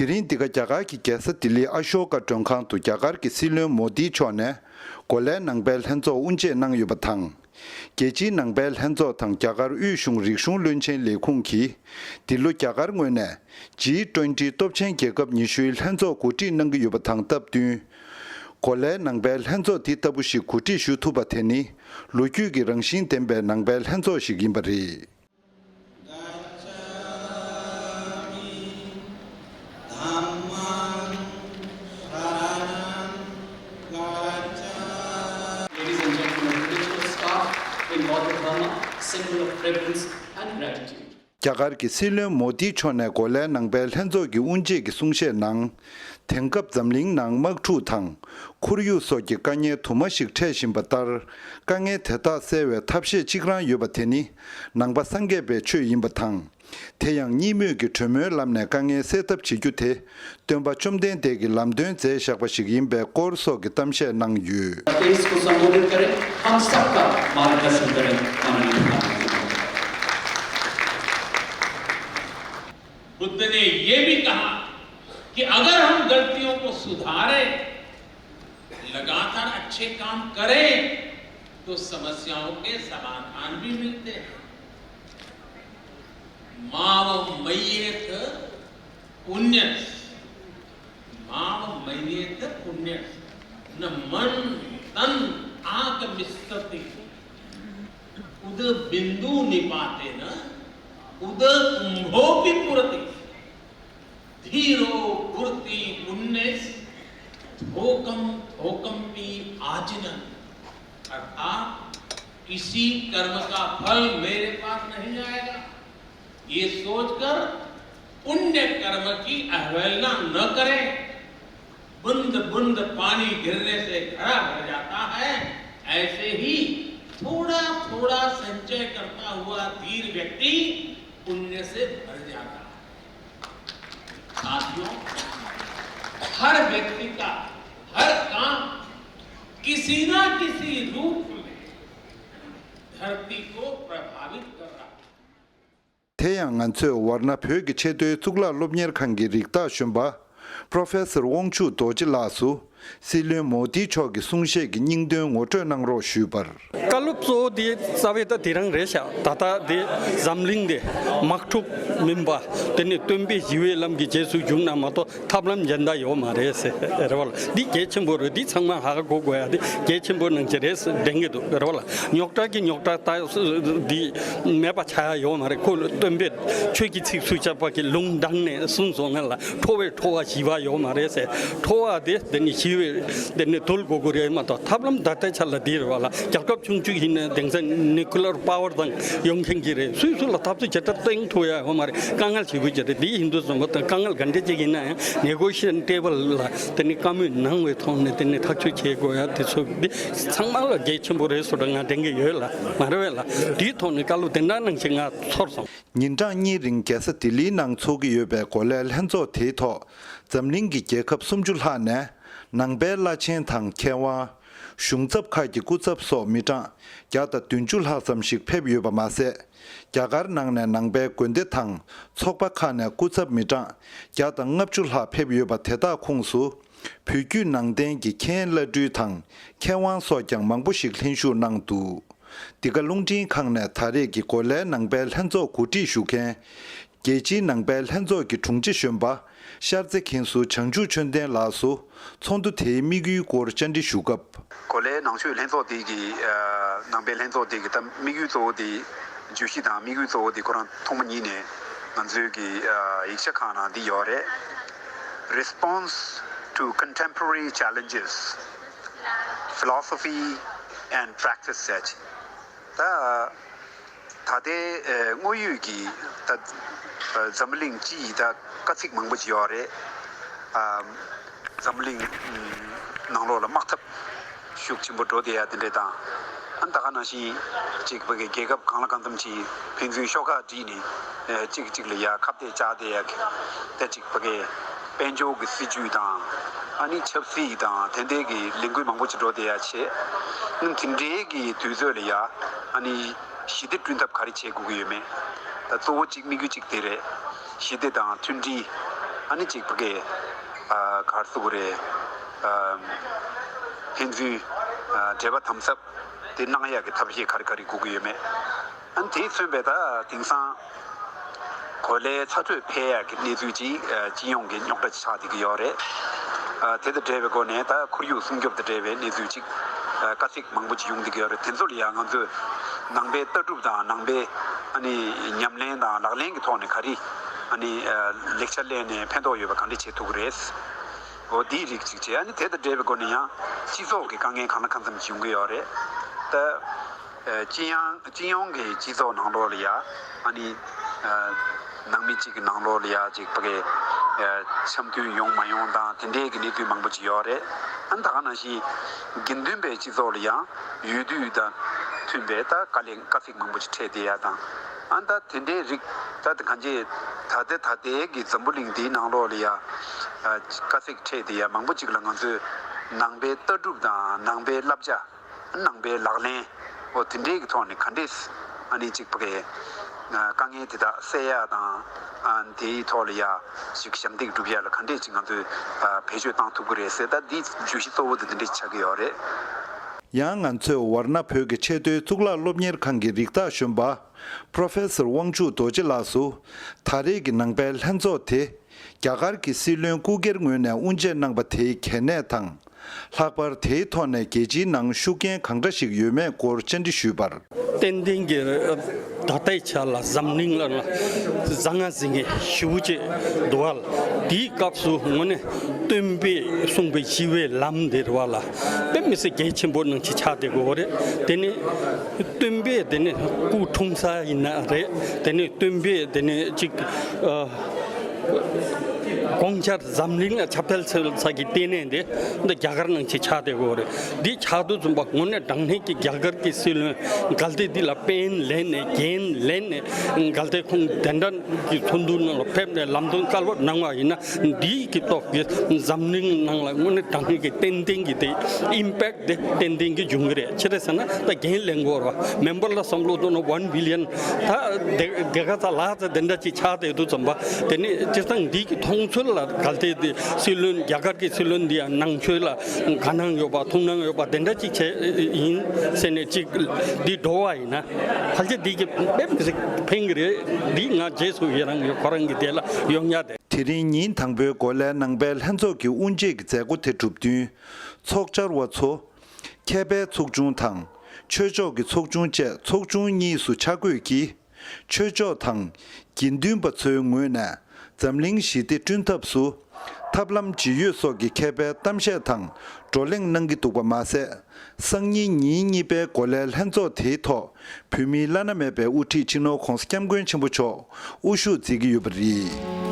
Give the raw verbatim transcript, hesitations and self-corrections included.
དེ་རིང་འདི་ག་རྒྱ་གར་གྱི་རྒྱལ་ས་ལྡི་ལིའི་ཨ་ཤོ་ཀ་མགྲོན་ཁང་དུ་རྒྱ་གར་གྱི་སྲིད་བློན་མོ་དི་མཆོག་ནས་གོ་ལའི་ནང་པའི་ལྷན་ཚོགས་དབུ་འབྱེད་གནང་ཡོད་པ་དང་། རྒྱལ་སྤྱིའི་ནང་པའི་ལྷན་ཚོགས་དང་རྒྱ་གར་དབུས་གཞུང་རིག་གཞུང་བློན་ཆེན་ལས་ཁུངས་ཀྱིས་འདི་ལོ་རྒྱ་གར་ངོས་ནས་ཇི་ཊུ་ཝེན་ཊི་སྟོབས་ཆེན་རྒྱལ་ཁབ་ཉི་ཤུའི་ལྷན་ཚོགས་གོ་སྒྲིག་གནང་གི་ཡོད་པ་དང་སྟབས་བསྟུན། གོ་ལའི་ནང་པའི་ལྷན་ཚོགས་འདི་ལྟ་བུ་ཞིག་གོ་སྒྲིག་ཞུ་ཐུབ་པ་དེ་ནི་ལོ་རྒྱུས་ཀྱི་རང་བཞིན་ལྡན་པའི་ནང་པའི་ལྷན་ཚོགས་ཤིག་ཡིན་པ་རེད། Ladies and gentlemen, traditional scarf in Bauddha Dharma, symbol of reverence and gratitude. རྒྱ་གར་གྱི་སྲིད་བློན་མོ་དི་མཆོག་ནས་གོ་ལའི་ནང་པའི་ལྷན་ཚོགས་ཀྱི་དབུ་འབྱེད་ཀྱི་གསུང་བཤད་ནང་། དེང་སྐབས་འཛམ་གླིང་ནང་དམག་འཁྲུག་དང་། ཁོར་ཡུག་སོགས་ཀྱི་དཀའ་ངལ་དུ་མ་ཞིག་འཕྲད་བཞིན་པ་ལྟར། དཀའ་ངལ་དེ་དག་སེལ་བའི་ཐབས་ཤེས་གཅིག་རང་ཡོད་པ་དེ་ནི་ནང་པ་སངས་རྒྱས་པའི་ཆོས་ཡིན་པ་དང་། དེ་ཡང་གཉིས་མོས་ཀྱི་གྲོས་མོལ་ལམ་ནས་དཀའ་ངལ་སེལ་ཐབས་བྱེད་རྒྱུ་དེ། སྟོན་པ་བཅོམ་ལྡན་འདས་ཀྱིས་ལམ་སྟོན་མཛད་བཞག་པ་ཞིག་ཡིན་པའི་སྐོར་སོགས་ཀྱི་གཏམ་བཤད་གནང་ཡོད། तेईस को संबोधित करें, हम सबका मार्गदर्शन करें, माननीय प्रधानमंत्री। बुद्ध ने ये भी कहा कि अगर हम गलतियों को सुधारें, लगातार अच्छे काम करें, तो समस्याओं के समाधान भी मिलते हैं। माव मय्येथ पुण्यस, माव मय्येथ पुण्यस, न मन तन आगमिस्सति। उद बिंदु निपातेन उद कुंभोपि पुरति। धीरो पुरति पुण्यस थोकम थोकमपि आजिनन। अर्थात किसी कर्म का फल मेरे पास नहीं आएगा, ये सोचकर पुण्य कर्म की अवहेलना न करें। बूंद बूंद पानी गिरने से घड़ा भर जाता है, ऐसे ही थोड़ा थोड़ा संचय करता हुआ धीर व्यक्ति पुण्य से भर जाता है। साथियों, हर व्यक्ति का हर काम किसी ना किसी रूप में धरती को प्रभावित कर रहा है। དེ་ཡང་ང་ཚོས་ཝར་ན་བོད་ཀྱི་ཆེས་མཐོའི་གཙུག་ལག་སློབ་གཉེར་ཁང་གི་རིགས་བདག་གཞོན་པ་པྲོ་ཕེ་སར་དབང་ཕྱུག་རྡོ་རྗེ་ལགས་སུ། སྲིད་བློན་མོ་དིའི་མཆོག་གི་གསུང་བཤད་ཀྱི་སྙིང་དོན་ངོ་སྤྲོད་གནང་རོགས་ཞུས་པར། བཀའ་སློབ་གཙོ་བོ་དེ་རྩ་བའི་ད་དེ་རང་རེད་ཤག་ད་ལྟ་དེ་འཛམ་གླིང་དེ་དམག་འཁྲུག་མིན་པ། དེ་ནི་སྟོན་པའི་ཞི་བའི་ལམ་གྱི་རྗེས་སུ་ཞུགས་ན་མ་གཏོགས་ཐབས་ལམ་གཞན་དག་ཡོད་མ་རེད་ཟེར་རེད་བ་ལ། འདི་གལ་ཆེན་པོ་རེད། འདི་ཚང་མ་ཧ་གོ་དགོས་ཡ་དེ་གལ་ཆེན་པོ་ནང་ཆེ་རེད་ཟེར་དྲན་གྱི་འདུག་རེད་བ་ལ། རྙོག་དྲ་གི་རྙོག་དྲ་ད་འདི་མེད་པ་ཆགས་ཡ་ཡོད་མ་རེད། ཁོ་སྟོན་པས་ཆོས་ཀྱི་ཚིགས་སུ་བཅད་པ་གི་ལུང་དྲངས་ནས་གསུངས་སོང་ང་ལ། ཁྲོ་བས་ཁྲོ་བ་ཞི་བ་ཡོད་མ་རེད་ཟེར། ཁྲོ་བ་དེ་དེ་ནི་ཞི་བའི་དེ་ནི་དུལ་དགོས་ཀྱི་རེད་མ་གཏོགས་ཐབས་ལམ་ད་ལྟའི་ཆ་ལ་འདི་རེད་བ་ལ། རྒྱལ་ཁབ་ཆུང་ཆུང་ཡིན་ན་དེང་སང་ནིའུ་ཀི་ལར་པ་ཝར་དང་ཡོང་མཁན་གྱི་རེད། སུས་སུ་ལ་འཐབ་རྩོད་བྱེད་སྟངས་གཏན་ཐུག་ཡ་ཡོད་མ་རེད། དཀའ་ངལ་ཆེ་པོ་ཅིག་རེད། འདི་ཡིན་དུས་ཙམ་པ་དང་དཀའ་ངལ་ག་འདྲ་ཅིག་ཡིན་ན་ཡང་ནེ་གོ་ཤི་ཡེ་ཤན་ཊེ་བལ་ལ་དེ་ནི་བཀའ་མོལ་གནང་བའི་ཐོག་ནས་དེ་ནི་ཐག་གཅོད་བྱེད་དགོས་ཡ་དེ་ཚོ་འདི་ཚང་མ་ལ་གལ་ཆེན་པོ་རེད་ཟེར་ང་དྲན་གྱི་ཡོད་ལ་མ་རེད་བས་ལ། དེའི་ཐོག་ནས་བཀའ་སློབ་དེ་འདྲ་གནང་ཞིག་ང་ཚོར་སོང་། ཉིན་གྲངས་གཉིས་རིང་རྒྱལ་ས་ལྡི་ལིའི་ནང་འཚོགས་ཀྱི་ཡོད་པའི་གོ་ལའི་ལྷན་ཚོགས་དེའི་ཐོག་འཛམ་གླིང་གི་རྒྱལ་ཁབ་སུམ་ཅུ་ལྷག་ནས་ནང་པའི་བླ་ཆེན་དང་མཁས་དབང་། གཞུང་ཚབ་ཁག་གི་སྐུ་ཚབ་སོགས་མི་གྲངས་བརྒྱ་དང་བདུན་ཅུ་ལྷག་ཙམ་ཞིག་ཕེབས་ཡོད་པ་མ་ཟད། རྒྱ་གར་ནང་ནས་ནང་པའི་དགོན་སྡེ་དང་ཚོགས་པ་ཁག་ནས་སྐུ་ཚབ་མི་གྲངས་བརྒྱ་དང་ལྔ་བཅུ་ལྷག་ཕེབས་ཡོད་པ་དེ་དག་ཁོངས་སུ། བོད་བརྒྱུད་ནང་བསྟན་གྱི་མཁན་བླ་སྤྲུལ་དང་མཁས་དབང་སོགས་ཀྱང་མང་པོ་ཞིག་ལྷན་ཞུགས་གནང་འདུག་འདི་ག་རླུང་འཕྲིན་ཁང་ནས་ད་རེས་ཀྱི་གོ་ལའི་ནང་པའི་ལྷན་ཚོགས་གོ་སྒྲིག་ཞུ་མཁན། རྒྱལ་སྤྱིའི་ནང་པའི་ལྷན་ཚོགས་ཀྱི་དྲུང་ཆེ་གཞོན་པ་ཤར་རྩེ་མཁན་ཟུར་བྱང་ཆུབ་ཆོས་ལྡན་ལགས་སུ་ཚོགས་འདུ་དེའི་དམིགས་ཡུལ་སྐོར་བཅར་འདྲི་ཞུ་སྐབས། གོ་ལའི་ནང་ཆོས་ལྷན་ཚོགས་དེ་གི་ནང་པའི་ལྷན་ཚོགས་དེ་གི་ད་དམིགས་ཡུལ་གཙོ་བོ་དེ་བརྗོད་གཞི་དང་དམིགས་ཡུལ་གཙོ་བོ་དེ་ཁོ་རང་ཐོག་མ་ཉིད་ནས་ང་ཚོའི་གི་ཡིག་ཆ་ཁག་ནང་འདི་ཡོད་རེད། Response to contemporary challenges, philosophy and practice ཟེར། ད་ད་ལྟའི་དངོས་ཡོད་ཀྱི་ད་འཛམ་གླིང་སྤྱི་ཡི་ད་དཀའ་ཚེགས་མང་པོ་ཅིག་ཡོད་རེད། འཛམ་གླིང་ནང་ལོགས་ལ་དམག་འཐབ་ཤུགས་ཆེན་པོ་འགྲོ་བསྡད་ཡ་དེ་འདྲས་དང་། ཨ་ནི་ད་ག་ནང་བཞིན་ཅིག་བོད་ཀྱི་རྒྱལ་ཁབ་གང་ལ་གང་འཚམ་ཅིག་ཕན་ཚུན་ཤོག་ཁག་བསྒྲིགས་ནས་གཅིག་གཅིག་ལ་ཡ་ཁ་གཏད་བཅག་བསྡད་ཡ་གི་ད་ཅིག་བོད་ཀྱི་དཔལ་འབྱོར་གྱི་སྲིད་ཇུས་དང་ཨ་ནི་ཆབ་སྲིད་དང་དེ་འདྲས་ཀྱི་ལས་འགུལ་མང་པོ་ཅིག་འགྲོ་བསྡད་ཡ་བྱས། ཨ་ནི་དེ་འདྲས་ཀྱི་དུས་ཚོད་ལ་ཡ་ཨ་ནི་ཞི་བདེ་བསྐྲུན་ཐབས་ག་རེ་བྱེད་དགོས་ཀྱི་ཡོད་མེད། ད་གཙོ་བོ་གཅིག་དམིགས་ཡུལ་གཅིག་དེ་རེད། ཞི་བདེ་དང་མཐུན་སྒྲིལ། ཨ་ནི་གཅིག་པུ་གི་ཨ་ག་རེ་ཟེར་དགོས་རེད། ཨ་ཕན་ཚུན་ཨ་འབྲེལ་བ་དམ་ཟབ་དེ་གནང་ཡག་གི་ཐབས་ཤེས་ག་རེ་ག་རེ་དགོས་ཀྱི་ཡོད་མེད། ཨ་ནི་དེས་མཚོན་པའི་ད་དེང་སང་གོ་ལའི་ཚ་དྲོད་འཕེལ་ཡག་གི་གནས་ཚུལ་ཅིག་ཨ་སྤྱི་ཡོངས་ཀྱི་རྙོག་དྲ་ཆགས་བསྡད་ཀྱི་ཡོད་རེད། ཨ་དེ་དང་འབྲེལ་བའི་སྒོ་ནས་ད་ཁོར་ཡུག་སྲུང་སྐྱོབ་དང་འབྲེལ་བའི་གནས་ཚུལ་ཅིག་ཨ་དཀའ་ཚེགས་མང་པོ་ཅིག་ཡོང་བསྡད་ཀྱི་ཡོད་རེད། དེ་ཚོ་ལ་ཡང་ང་ཚོས་ནང་པའི་ལྟ་གྲུབ་དང་ནང་པའི་ཨ་ནི་ཉམས་ལེན་དང་ལག་ལེན་གྱི་ཐོག་ནས་ག་རེ་ཨ་ནི་ཨ་ལེགས་ཆ་ལེན་ནས་ཕན་ཐོགས་ཡོད་པ་ག་འདྲ་བྱེད་ཐུབ་ཀྱི་རེད། འོ་དེའི་རིགས་གཅིག་བྱས། ཨ་ནི་དེ་དང་འབྲེལ་བའི་སྒོ་ནས་ཡང་སྤྱི་ཚོགས་ཀྱི་དཀའ་ངལ་གང་ལ་གང་འཚམ་ཅིག་ཡོང་གི་ཡོད་རེད། ད་ཨ་སྤྱི་ཡང་སྤྱི་ཡོངས་ཀྱི་སྤྱི་ཚོགས་ནང་ལོགས་ལ་ཡ་ཨ་ནི་ཨ་ནང་མི་གཅིག་གི་ནང་ལོགས་ལ་ཡ་གཅིག་པ་གི་ཨ་འཆམ་མཐུན་ཡོང་མ་ཡོང་དང་དེ་འདྲའི་གི་གནས་ཚུལ་མང་པོ་ཅིག་ཡོད་རེད། ཨ་ནི་ད་ག་ནང་བཞིན་དགེ་འདུན་པའི་སྤྱི་ཚོགས་ལ་ཡང་ཡུལ་དུས་དང་མཐུན་པའི་ད་དཀའ་ལས་དཀའ་ཚེགས་མང་པོ་ཅིག་འཕྲད་བསྡད་ཡ་དང་། ཨ་ནི་ད་དེ་འདྲའི་རིགས་ད་གང་ཅི་ད་ལྟ་ད་ལྟའི་གི་འཛམ་བུ་གླིང་འདིའི་ནང་ལོགས་ལ་ཡ་ཨ་དཀའ་ཚེགས་འཕྲད་བསྡད་ཡ་མང་པོ་ཅིག་ལ་ང་ཚོས་ནང་པའི་ལྟ་གྲུབ་དང་ནང་པའི་བསླབ་བྱ། ནང་པའི་ལག་ལེན། འོ་དེ་འདྲའི་གི་ཐོག་ནས་ག་འདྲས་ཨ་ནི་གཅིག་པ་གི་ཨ་དཀའ་ངལ་དེ་དག་སེལ་ཡ་དང་། ཨ་དེའི་ཐོག་ལ་ཡ་ཅིག་ཞབས་འདེགས་སྒྲུབ་ཡ་ལ་ག་འདྲས་ཅིག་ང་ཚོས་ཨ་བེད་སྤྱོད་བཏང་ཐུབ་ཀྱི་རེད་ཟེར། ད་འདི་བརྗོད་གཞི་གཙོ་བོ་དེ་དེ་འདྲས་ཆགས་ཀྱི་ཡོད་རེད། ཡང་ང་ཚོས་ཝར་ན་བོད་ཀྱི་ཆེས་མཐོའི་གཙུག་ལག་སློབ་གཉེར་ཁང་གི་རིགས་བདག་གཞོན་པ་པོ་རོ་ཕེ་སར་དབང་ཕྱུག་རྡོ་རྗེ་ལགས་སུ། ད་རེས་ཀྱི་ནང་པའི་ལྷན་ཚོགས་དེ་རྒྱ་གར་གྱི་སྲིད་བློན་སྐུ་སྒེར་ངོས་ནས་དབུ་འབྱེད་གནང་པ་དེའི་གལ་གནད་དང་། ལྷག་པར་དེའི་ཐོག་ནས་རྒྱལ་སྤྱིའི་ནང་ཤུགས་རྐྱེན་གང་འདྲ་ཞིག་ཡོད་མེད་སྐོར་བཅར་འདྲི་ཞུས་པར། ཏན་ཏན་གྱི་ད་ལྟའི་ཆ་ལ་འཛམ་གླིང་ལ་ལ་ཟང་ངེ་ཟིང་ངེ་ཞེ་པོ་ཅིག་འདུག་བ་ལ། དེའི་སྐབས་སུ་དངོས་གནས་སྟོན་པས་གསུངས་པའི་ཞི་བའི་ལམ་དེ་རེད་བ་ལ། དཔེ་མི་སྲིད་གལ་ཆེན་པོ་ནང་ཅིག་ཆགས་བསྡད་ཀྱི་ཡོད་རེད། དེ་ནི་སྟོན་པས་དེ་ནི་སྐུ་འཁྲུངས་ས་ཡིན་ན་རེད། དེ་ནི་སྟོན་པས་དེ་ནི་ཅིག་ཨ། དགོངས་འཆར་འཛམ་གླིང་ལ་ཁྱབ་སྤེལ་བྱེད་ས་གི་ལྟེ་གནས་འདི་འདི་རྒྱ་གར་ནང་ཆེ་ཆགས་བསྡད་ཡོད་རེད། འདི་ཆགས་དུས་ཙམ་པ་དངོས་གནས་དྲང་གནས་ཀྱི་རྒྱ་གར་གྱི་སྲིད་བློན་གལ་ཏེ་འདི་ལ་ཕན་ལེན་ནས་འགན་ལེན་ནས་གལ་ཏེ་ཁོང་དེ་འདྲ་གི་ཚོགས་འདུ་ནང་ལ་ཕེབས་ནས་ལམ་སྟོན་བསྐལ་པར་གནང་བ་ཡིན་ན། འདིའི་གི་ཐོག་གི་འཛམ་གླིང་ནང་ལ་དངོས་གནས་དྲང་གནས་ཀྱི་ཏན་ཏན་གྱི་དེ་ཨིམ་པེག་དེ་ཏན་ཏན་གྱི་འབྱུང་གི་རེད། ཅི་རེད་ཟེར་ན་ད་འགན་ལེན་དགོས་རེད་བ། མེམ་བར་ལ་བསམ་བློ་གཏོང་ན་ཝན་བི་ལི་ཡན་ད་དེ་དེ་ག་ཚ་ལ་ཚ་དེ་འདྲ་ཅིག་ཆགས་བསྡད་དུས་ཙམ་པ། དེ་ནི་སྤྱིར་བཏང་འདི་གི་མཐོང་ཚུལ་ལ་གལ་ཏེ་དེ་སྲིད་བློན་རྒྱ་གར་གྱི་སྲིད་བློན་འདི་ཡང་ནང་ཆོས་ལ་དགའ་སྣང་ཡོད་པ་ཐུགས་སྣང་ཡོད་པ་དེ་འདྲ་ཅིག་བྱས་ཡིན་ཟེར་ནས་ཅིག་འདི་འགྲོ་བ་ཡིན་ན། ཕལ་ཆེར་འདི་གི་དཔེ་མི་སྲིད་ཕན་གི་རེད། འདི་ང་རྗེས་སུ་ཡི་རང་ཡོད་ཁོ་རང་གི་དེ་ལ་ཡོང་ཡ་དེ། དེ་རིང་ཉིན་དང་པོའི་གོ་ལའི་ནང་པའི་ལྷན་ཚོགས་ཀྱི་དབུ་འབྱེད་ཀྱི་མཛད་སྒོ་དེ་གྲུབ་བསྟུན། ཚོགས་བཅར་བ་ཚོ། མཁས་པའི་ཚོགས་ཆུང་དང་། ཆོས་ཕྱོགས་ཀྱི་ཚོགས་ཆུང་བཅས་ཚོགས་ཆུང་གཉིས་སུ་ཆ་བགོས་ཀྱིས། ཆོས་ཕྱོགས་དང་། དགེ་འདུན་པ་ཚོའི་ངོས་ནས་འཛམ་གླིང་ཞི་བདེ་བསྐྲུན་ཐབས་སུ། ཐབས་ལམ་ཇི་ཡོད་སོགས་ཀྱི་མཁས་པའི་གཏམ་བཤད་དང་བགྲོ་གླེང་གནང་གི་འདུག་པ་མ་ཟད། སང་ཉིན་ཉིན་གཉིས་པའི་གོ་ལའི་ལྷན་ཚོགས་དེའི་ཐོག་བོད་མིའི་བླ་ན་མེད་པའི་དབུ་ཁྲིད་སྤྱི་ནོར་༧གོང་ས་༧སྐྱབས་མགོན་ཆེན་པོ་མཆོག་དབུ་བཞུགས་མཛད་ཀྱི་ཡོད་པ་རེད།